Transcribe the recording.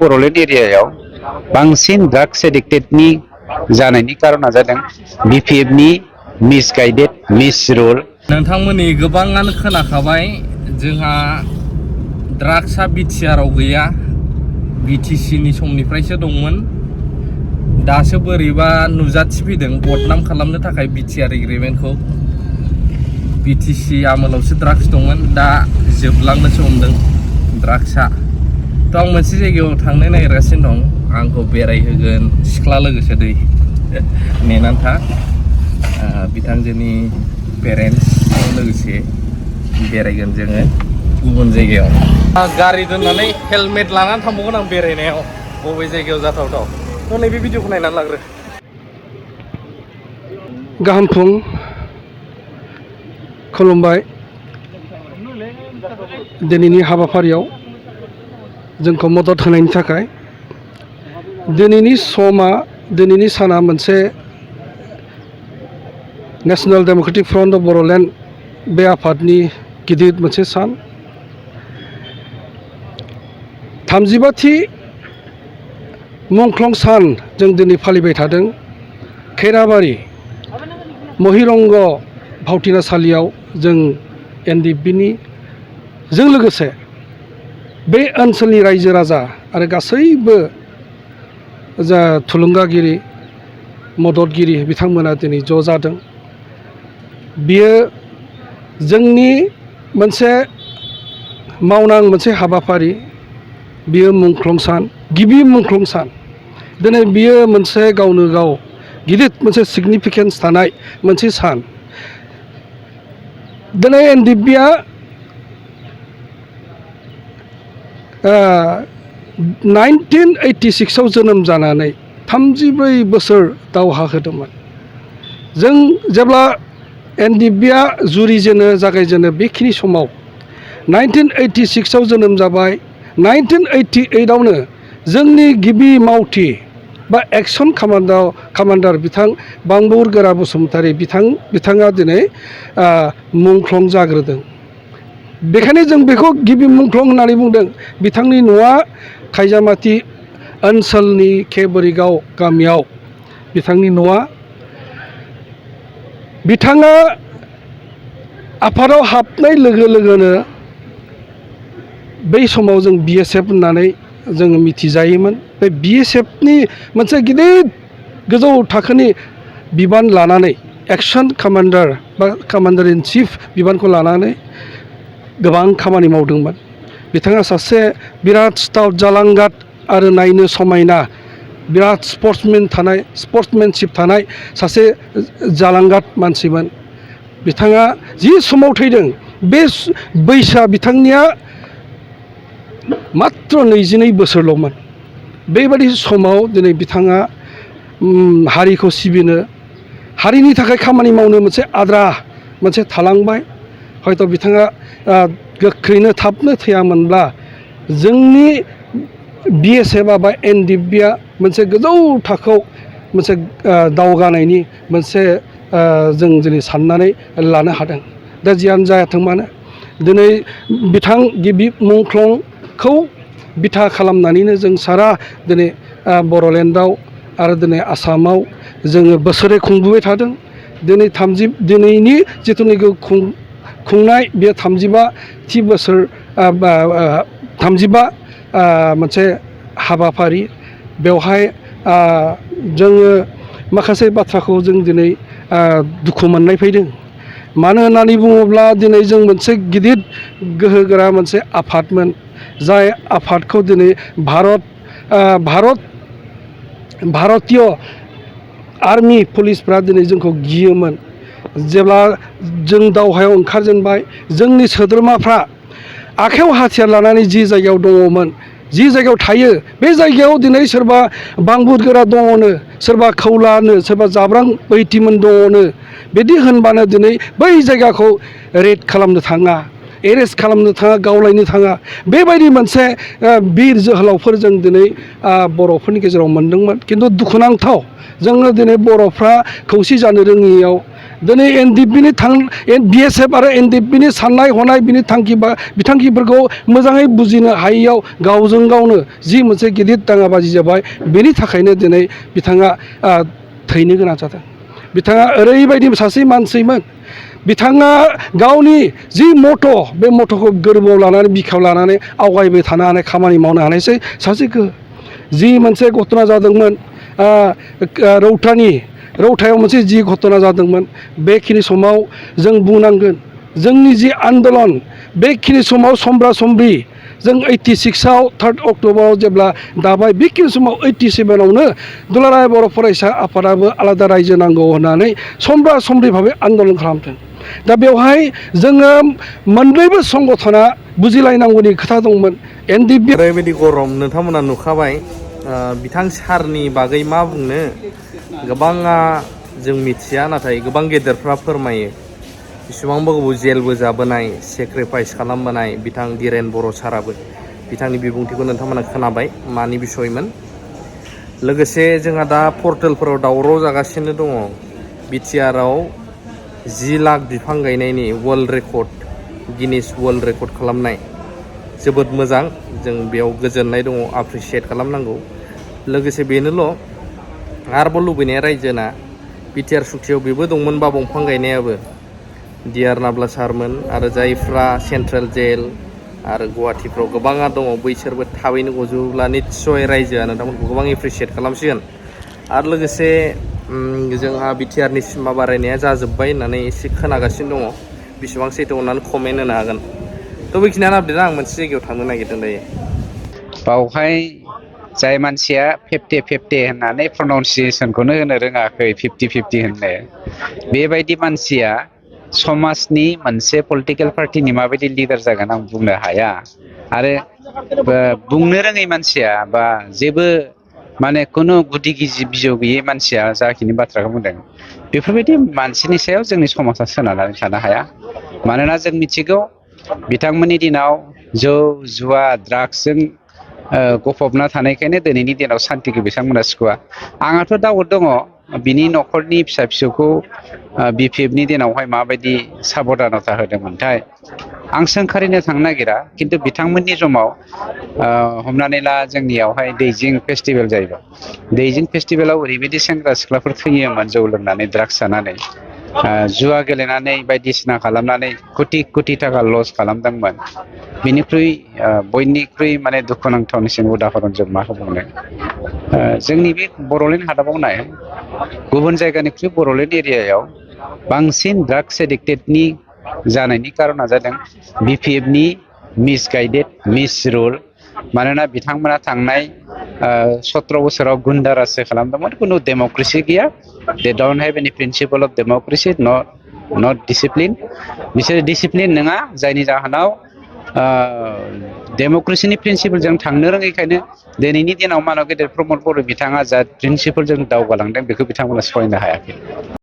बर'लेण्ड एरियायाव बांसिन ड्राग्स एडिक्टेडनि जानायनि कारना जादों बिपिएफनि मिसगाइडेड मिसरुल। नोंथांमोननि गोबाङानो खोनाखाबाय जोंहा ड्राग्सआ बिटिआरआव गैया, बिटिसिनि समनिफ्रायसो दंमोन। दासो बोरैबा नुजाथिफैदों बदनाम खालामनो थाखाय बिटिआर एग्रिमेन्टखौ। बिटिसि आमोलावसो ड्राग्स दंमोन, दा जोबलांनोसो हमदों ड्राग्सआ। तो आं मोनसे जायगायाव थांनो नागिरगासिनो दं, आंखौ बेरायहोगोन सिख्ला लोगोसे दै नेनानै था। बिथांजोनि पेरेन्टसजों लोगोसे बेरायगोन जोङो गुबुन जायगायाव। गारि दोननानै हेलमेट लानानै थांबावगोन आं बेरायनायाव बबे जायगायाव जाथावथाव। तो नैबे भिडिअखौ नायनानै लाग्रो। गाहाम फुं, खुलुमबाय। दिनैनि हाबाफारियाव जोंखौ मदद होनायनि थाखाय। दिनैनि साना मोनसे national democratic front of Bodoland बे आफादनि गिदिर मोनसे सान। 35थि मुंख्लं सान जों दिनै फालिबाय थादों। खैराबारि महिरंग भावथिनासालियाव जों एनडिएफबिनि जों लोगोसे बे ओनसोलनि रायजो राजा आरो गासैबो जा थुलुंगागिरि मददगिरि बिथांमोना दिनै ज' जादों। बियो जोंनि मोनसे मावनां मोनसे हाबाफारि। बियो मुंख्लं सान, गिबि मुंख्लं सान। दिनै बियो मोनसे गावनो गाव गिदिर मोनसे सिगनिफिकेन्स थानाय मोनसे सान। दिनै एनडिएफबिआ 1986 जोनोम जानानै 34 बोसोर दावहा होदोंमोन। जों जेब्ला एनडिएफबिआ जागायजेनो बेखिनि समाव 1986 जोनोम जाबाय। 1988आवनो जोंनि गिबि मावथि बा एक्सन कामान्डार बिथां बांबुरगोरा बसुमतारी बिथाङा दिनै मुंख्लं जाग्रोदों। बेखायनो जों बेखौ गिबि मुंख्लं होननानै बुंदों। बिथांनि न'आ खायजामाथि ओनसोलनि केबरिगाव गामियाव बिथांनि न'आ। बिथाङा आफादाव हाबनाय लोगो लोगोनो बै समाव जों बिएसएफ होननानै जोङो मिथिजायोमोन। बे बिएसएफनि मोनसे गिदिर गोजौ थाखोनि बिबान लानानै एक्सन कामान्डार बा कामान्डार इन चिफ बिबानखौ लानानै गोबां खामानि मावदोंमोन। बिथाङा सासे बिराद स्टाउट जालांगाद आरो नायनो समायना बिराद स्पर्ट्समेनशिप थानाय सासे जालांगाद मानसिमोन। बिथाङा जि समाव थैदों बे बैसोआ बिथांनिया मात्र 22 बोसोरल'मोन। बेबादि समाव दिनै बिथाङा हारिखौ सिबिनो, हारिनि थाखाय खामानि मावनो मोनसे आद्रा मोनसे थालांबाय। हयथ' बिथाङा गोख्रैनो थाबनो थैयामोनब्ला जोंनि बिएसएफआ बा एनडिएफबिआ मोनसे गोजौ थाखोआव मोनसे दावगानायनि मोनसे जों दिनै साननानै लानो हादों। दा जियानो जायाथों मानो दिनै बिथां गिबि मुंख्लंखौ बिथा खालामनानैनो जों सारा दिनै बर'लेण्डआव आरो दिनै आसामाव जोङो बोसोरै खुंबोबाय थादों। दिनैनि जिथुनाखि खुंनाय बे 35थि बोसोर 35 मोनसे हाबाफारि। बेवहाय जोङो माखासे बाथ्राखौ जों दिनै दुखु मोननाय फैदों। मानो होननानै बुङोब्ला दिनै जों मोनसे गिदिर गोहोगोरा मोनसे आफादमोन, जाय आफादखौ दिनै भारतीय आर्मि पुलिसफ्रा दिनै जोंखौ गियोमोन। जेब्ला जों दावहायाव ओंखारजेनबाय जोंनि सोद्रोमाफ्रा आखायाव हाथियार लानानै जि जायगायाव दङमोन, जि जायगायाव थायो, बे जायगायाव दिनै सोरबा बांबुरगोरा दङनो, सोरबा खौलानो, सोरबा जाब्रां बैटिमोन दङनो बिदि होनबानो दिनै बै जायगाखौ रेड खालामनो थाङा, एरेस्ट खालामनो थाङा, गावलायनो थाङा। बेबायदि मोनसे बिर जोहोलावफोर जों दिनै बर'फोरनि गेजेराव मोनदोंमोन। खिन्थु दुखुनांथाव जोङो दिनै बर'फ्रा खौसे जानो रोङियाव दिनै एनडिएफबिनि बिएसएफ आरो एनडिएफबिनि साननाय हनाय बिनि थांखि बा बिथांखिफोरखौ मोजाङै बुजिनो हायैयाव गावजों गावनो जि मोनसे गिदिर दाङाबाजि जाबाय बेनि थाखायनो दिनै बिथाङा थैनो गोनां जादों। बिथाङा ओरैबायदि सासे मानसिमोन बिथाङा गावनि जि मट' बे मट'खौ गोरबोआव लानानै बिखायाव लानानै आवगायबाय थानो हानाय खामानि मावनो हानायसै सासे जि मोनसे घटना जादोंमोन रौतायाव मोनसे जि घटना जादोंमोन बेखिनि समाव जों बुंनांगोन जोंनि जि आन्दलन बेखिनि समाव समब्रा समब्रि जों 86आव 3 अक्ट'बराव जेब्ला दाबाय बेखिनि समाव 87आवनो दुलाराय बर' फरायसा आफादाबो आलादा रायजो नांगौ होननानै समब्रा समब्रि भाबै आन्दलन खालामदों। दा बेवहाय जोङो मोननैबो संगठना बुजिलायनांगौनि खोथा दंमोन। एनडिएफबि ओरैबायदि गरम नोंथांमोना नुखाबाय बिथां सारनि बागै मा बुंनो गोबाङा जों मिथिया नाथाय गोबां गेदेरफ्रा फोरमायो बेसेबांबा गोबाव जेलबो जाबोनाय सेक्रिफाइस खालामबोनाय बिथां धीरेन बर' साराबो बिथांनि बिबुंथिखौ नोंथांमोना खोनाबाय मानि बिसयमोन। लोगोसे जोंहा दा पर्टेलफोराव दावराव जागासिनो दङ बिटिआरआव 10 लाख बिफां गायनायनि world record Guinness world record खालामनाय जोबोद मोजां जों बेयाव गोजोननाय दङ एप्रिसिएट खालामनांगौ। लोगोसे बेनोल' आरोबाव लुबैनाया रायजोना बिटिआर सुक्तियाव बेबो दंमोनबा दंफां गायनायाबो डिआर नाब्ला सारमोन आरो जायफ्रा सेन्ट्रेल जेल आरो गुवाहाटिफ्राव गोबाङा दङ बैसोरबो थाबैनो गजोबोब्ला निस्सय रायजोआ नोंथांमोनखौ गोबां एप्रिसिएट खालामसिगोन। आरो लोगोसे जोंहा बिटिआरनि सिमा बारायनाया जाजोब्बाय होननानै एसे खोनागासिनो दङ बेसेबां सैथो होननानै कमेन्ट होनो हागोन। थ' बेखिनियानो आपडेट आं मोनसे जायगायाव थांनो नागिरदों दायो। बावहाय जाय मानसिया 50-50 होननानै प्रनाउन्सियेसनखौनो होनो रोङाखै 50-50 होननो बेबायदि मानसिया समाजनि मोनसे पलिटिकेल पार्टिनि माबायदि लिडार जागोन आं बुंनो हाया। आरो बुंनो रोङै मानसिया बा जेबो माने खुनु गुदि गिजि बिजौ गैयै मानसिया जाखिनि बाथ्राखौ बुंदों बेफोरबायदि मानसिनि सायाव जोंनि समाजा सोनारनानै थानो हाया। मानोना जों मिथिगौ बिथांमोननि दिनाव जौ जुवा ड्राग्सजों गफबना थानायखायनो दिनैनि दिनाव सान्तिखौ बिथांमोना सुखुवा। आंहाथ' दाउट दङ बिनि न'खरनि फिसा फिसौखौ बिपिएफनि दिनावहाय माबायदि साबधानता होदोंमोनथाय आं सोंखारिनो थांनो नागिरा खिन्थु बिथांमोननि समाव हमनानै ला जोंनियावहाय दैजिं फेस्टिभेल जायोबा दैजिं फेस्टिभेलाव ओरैबायदि सेंग्रा सिख्लाफोर थैयोमोन जौ लोंनानै ड्राग्स जानानै जुवा गेलेनानै बायदिसिना खालामनानै कोटि थाखा लस खालामदोंमोन। बिनिख्रुइ बयनिख्रुइ माने दुखुनांथावनिसिम उदाहरन जों मा बुंनो जोंनि बे बर'लेण्ड हादाबाव गुबुन जायगानिख्रुइ बर'लेण्ड एरियायाव बांसिन ड्राग्स एडिक्टेडनि जानायनि कारना जादों बिपिएफनि मिसगाइडेड मिस रुल। मानोना बिथांमोना थांनाय 17 बोसोराव गुन्दा राजसो खालामदोंमोन खुनु डेम'क्रेसि गैया। They don't have any principle of democracy not discipline बिसोरो डिसिप्लिन नङा जायनि जाहोनाव डेम'क्रेसिनि प्रिन्सिपलजों थांनो रोङैखायनो दिनैनि दिनाव मानब गेदेर प्रमद बर' बिथाङा जा प्रिन्सिपलजों दावगालांदों बेखौ बिथांमोना सहायनो हायाखै।